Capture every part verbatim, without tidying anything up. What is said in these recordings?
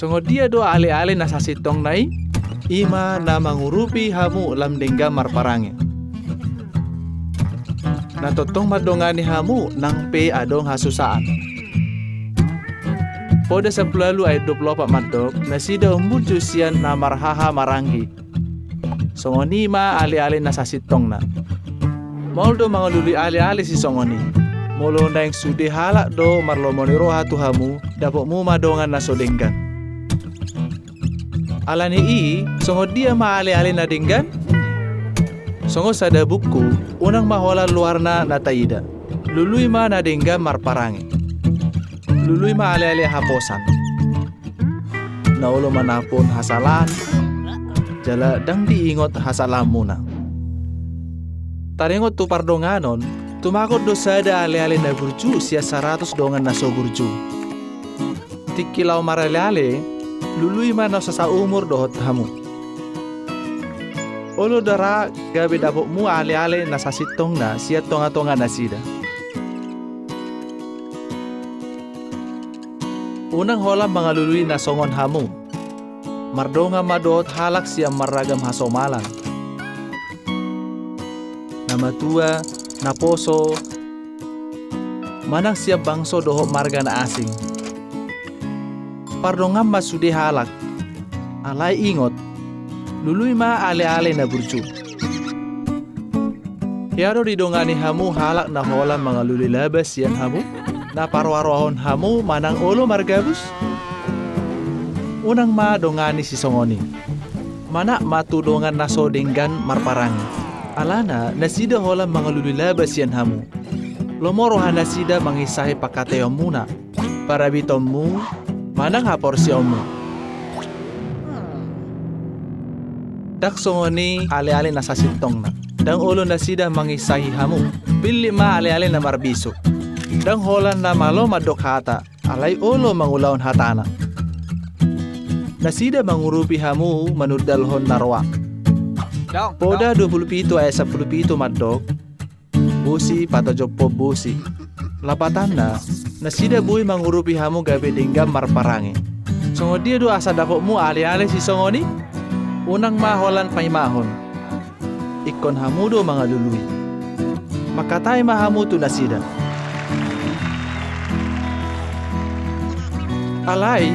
Songon dia do ale-ale na sasintongna i? I ma na mangurupi hamu lam denggan marparange. Na tongtong mandongani hamu nang pe adong hasusaan. Poda sampulu ualu ayat dua pulu opat mandok, nasida umburju sian na marhaha maranggi. Songon i ma ale-ale na sasintongna. Maol do mangalului ale-ale sisongon i. Molo naeng sude halak do marlomo ni roha tu hamu, dapotmu ma dongan na so denggan. Ala ni i, songon dia ma ale-ale na denggan? Songon sada buku, unang ma holan luarna na taida. Lului ma na denggan marparange. Lului ma ale-ale haposan. Na olo manopot hasalaan, jala ndang diingot hasalaanmuna. Taringot tu pardonganon, tumagon do sada ale-ale na burju sian saratus dongan na so burju. Tingki laho marale-ale, lului ma na so saumur dohot hamu. Olo do ra gabe dapotmu ale-ale na sasintongna sian tonga-tonga nasida. Unang holan mangalului na songon hamu. Mardongan ma dohot halak sian marragam hasomalan. Na matua, na poso, manang sian bangso dohot marga na asing. Pardongan ma sude halak. Alai ingot, lului ma ale-ale na burju. Hea do didongani hamu halak na holan mangalului laba sian hamu, na paroa-roahon hamu manang olo margabus? Unang ma dongani sisongon i. Manat ma tu dongan na so denggan marparange. Alana nasida holan mangalului laba sian hamu. Lomo rohanasida manginsahi pangkataionmuna, parabitonmu, manang haporseaonmu. Ndang songon i ale-ale na sasintongna. Ndang olo nasida manginsahi hamu. Pillit ma ale-ale na marbisuk. Ndang holan na malo mandok hata, alai olo mangulahon hatana. Nasida mangurupi hamu manundalhon na roa. Poda dua pulu pitu ayat sampulu pitu mandok, bosi patojophon bosi. Lapatanna, nasida boi mangurupi hamu gabe denggan marparange. Songon dia do asa dapotmu ale-ale sisongon i? Unang ma holan paimahon. Ingkon hamu do mangalului. Mangkatai ma hamu tu nasida. Alai,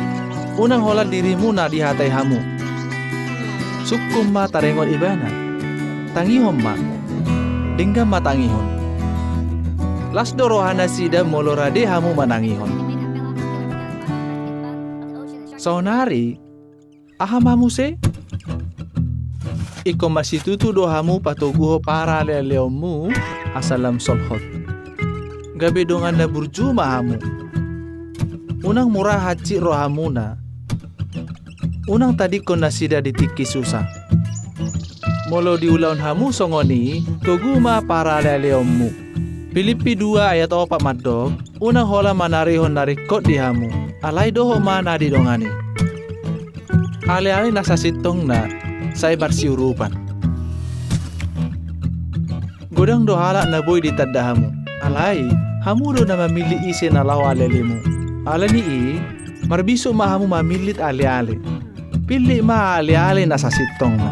unang holan dirimu na dihatai hamu. Sungkun ma taringot ibana. Tangihon ma. Denggan ma tangihon. Las do rohanasida molo rade hamu manangihon. Saonari, aha ma muse? Ingkon marsitutu do hamu patoguhon paralealeonmu asa lam solhot. Gabe dongan na burju ma hamu. Unang mura hansit rohamuna. Unang tadingkon nasida di tingki susa. Molo diulahon hamu songon i, togu ma paralealeonmu. Pilippi dua ayat opat mandok, unang holan manarihon na ringkot di hamu, alai dohot ma na didongani. Aleale na sasintongna, sai marsiurupan. Godang do halak na boi ditanda hamu, alai hamu do na mamillit ise na laho alealemu. Ala ni i, marbisuk ma hamu mamillit aleale. Pillit ma aleale na sasintongna.